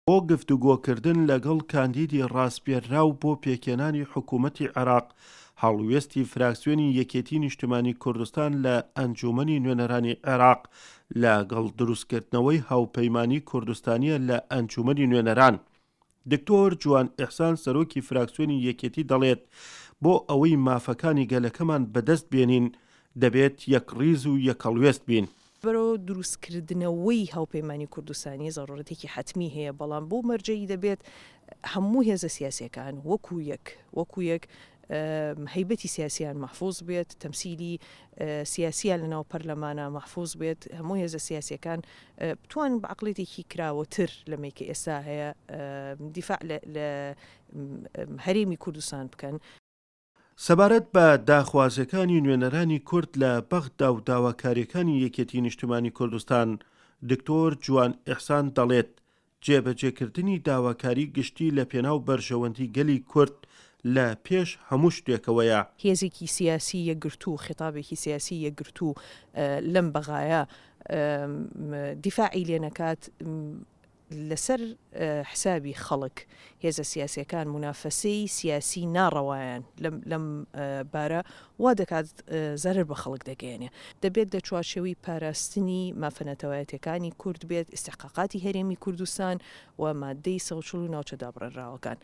بۆ گفتوگۆکردن لەگەڵ کاندیدی ڕاسپێرراو بۆ پێکهێنانی حکوومەتی عێراق، هەڵوێستی فراکسیۆنی یەکێتی نیشتمانی کوردستان لە ئەنجوومەنی نوێنەرانی عێراق لەگەڵ دروستکردنەوەی هاوپەیمانی کوردستانییە لە ئەنجوومەنی نوێنەران. دکتۆر جوان ئیحسان سەرۆکی فراکسیۆنی یەکێتی دەڵێت، بۆ ئەوەی مافەکانی گەلەکەمان بەدەست بێنین، دەبێت یەکڕیز و یەکهەڵوێست بین. بۆ دروستکردنەوەی هاوپەیمانی کوردستانی زەڕوڕەتێکی حەتمی هەیە، بەڵام بەو مەرجەی دەبێت هەموو هێزە سیاسیەکان وەکو یەک وەکو یەک هەیبەتی سیاسیان مەحفوز بێت، تەمسیلی سیاسیان لەناو پەرلەمانا مەحفوز بێت، هەموو هێزە سیاسیەکان بتوانن بە عەقڵیەتێکی کراوەتر لەمەی کە ئێستا هەیە دیفاع لە هەرێمی کوردستان بکەن. سەبارەت بە داخوازیەکانی نوێنەرانی کورد لە بەغدا و داواکاریەکانی یەکێتی نیشتمانی کوردستان، دکتۆر جوان ئیحسان دەڵێت، جێبەجێکردنی داواکاری گشتی لە پێناو بەرژەوەندی گەلی کورد لە پێش هەموو شتێکەوەیە. هێزێکی سیاسی یەکگرتوو، خیتابێکی سیاسی یەکگرتوو لەم بەغایە دیفاعی لێ نەکات، لەسەر حسابی خەڵک هێزە سیاسیەکان مونافەسەی سیاسی ناڕەوایان لەم بارە وا دەکات زەرەر بە خەڵک دەگەیەنێ. دەبێت لە چوارچێوەی پاراستنی مافە نەتەوایەتیەکانی کورد بێت، ئیستحقاقاتی هەرێمی کوردستان و ماددەی 140 و ناوچە دابڕێنراوەکان.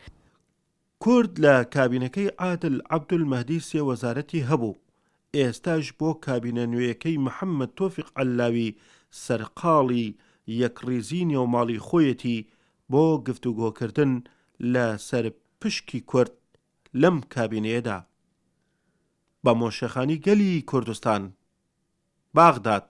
کورد لە کابینەکەی عادل عەبدولمەهدی سێ وەزارەتی هەبوو، ئێستاش بۆ کابینە نوێیەکەی محەمەد تۆفیق عەللاوی سەرقاڵی یەکڕیزی نێوماڵی خۆیەتی بۆ گفتوگۆکردن لە سەر پشکی کورد لەم کابینەیەدا. بە مۆشەخانی گەلی کوردستان. باغداد.